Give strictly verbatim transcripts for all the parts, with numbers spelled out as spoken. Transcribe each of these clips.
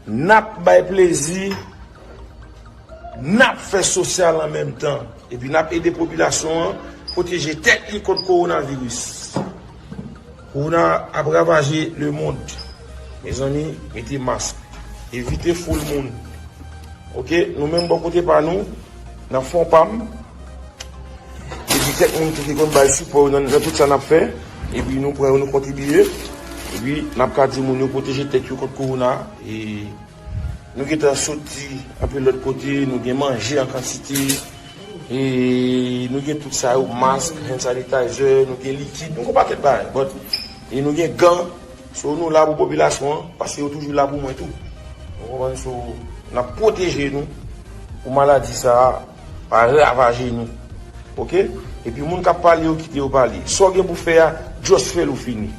N ap bay plezi, n ap fè sosyal an menm tan. Epi n ap ede popilasyon an pwoteje tèt li kont kowonaviris. Kowona ap ravaje lemond. Mezanmi, mete mask. Evite foul moun. Oke, nou menm bò kote pa nou, n ap fè yon pa m. Epi kèk moun tou ki konn bay sipò yo nan, nan tout sa n ap fè. Epi nou pran yo, nou kontribiye. Epi n ap ka di moun yo pwoteje tèt yo kont kowona. E nou gentan soti anpil lòt kote, nou gen manje an kantite. E nou gen tout sa yo, mask, hand sanitizer, nou gen likid, nou gen yon pakèt bagay. But, e nou gen gan. So, nou la pou popilasyon an, paske yo toujou la pou mwen tou. Ou konprann? So, n ap pwoteje nou pou maladi sa a pa ravaje nou. Oke? Epi moun k ap pale yo, kite yo pale. Sa w gen pou fè a, just fè l ou fini.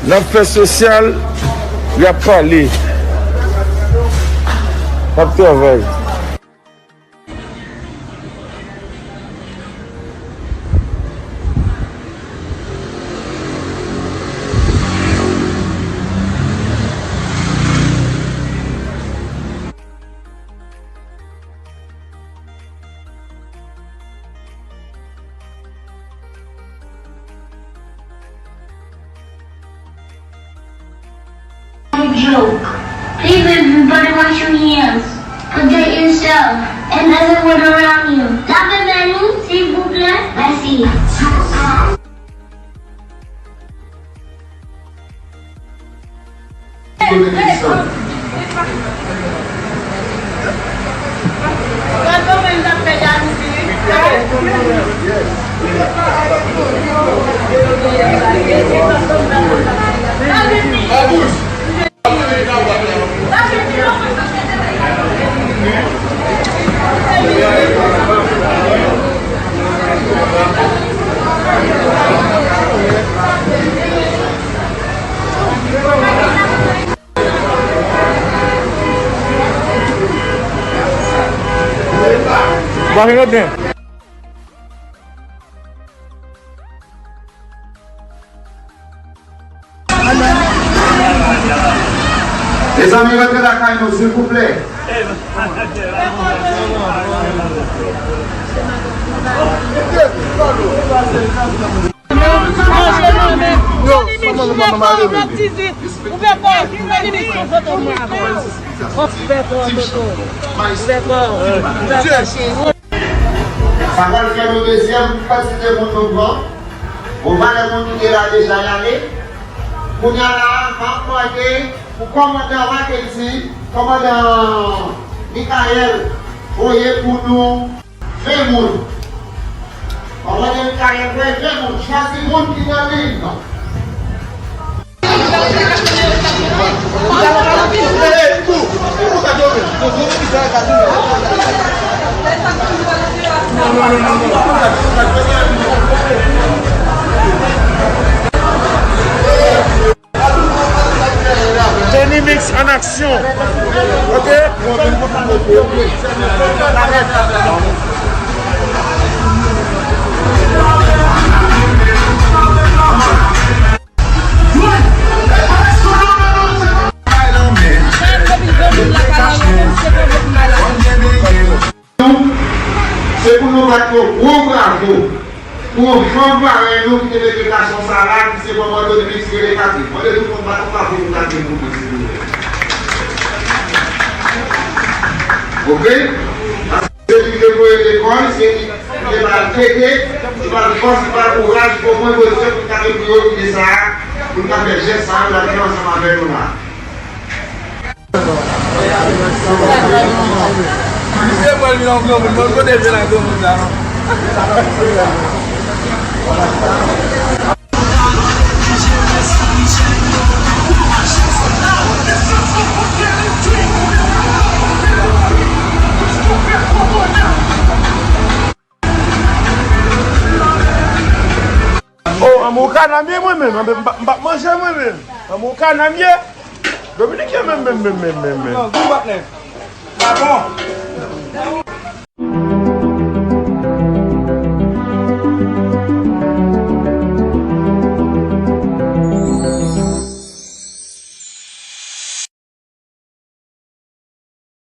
N ap fè sosyal, y ap pale. N ap travay. A joke. Please, everybody, wash your hands. Protect yourself and everyone around you. Lave men nou, silvouplè. Mèsi. Ba gen lòt den. Mezanmi, rantre lakay nou, silvouplè. Sa pral fè nou dezyèm kantite moun nou pran. Bon, valè moun ki te la deja y ale. Kounye a la, m ap mande pou kòmandan Mackendy, kòmandan Michael, voye pou nou ven moun. Kòmandan Michael voye ven moun, chwazi moun ki nan liy nan. Tony Mix en action. Ok? Se pou nou bat yon gwo bravo pou yon fanm parèy nou ki te mete gason sa la, ki se manman Tony Mix rele Catherine. Mande tout moun bat yon bravo pou Catherine pou mwen, silvouplè. Ok? Se li ki te voye lekòl, se li ki te ba l tete, li ba l fòs, li ba l kouraj, omwen Bondye pou l ta gen priyorite sa a, pou l ta fè jès sa a, pou l ta fè ansanm avè nou la. Misye pral vin yon granmoun, bon kote vin la granmoun la. Kana m ye mwen menm, m p ap manje mwen menm. Nan men w kana m ye. Dominiken menm, menm, menm, menm, menm, menm. Non, di patnè. Pa bon.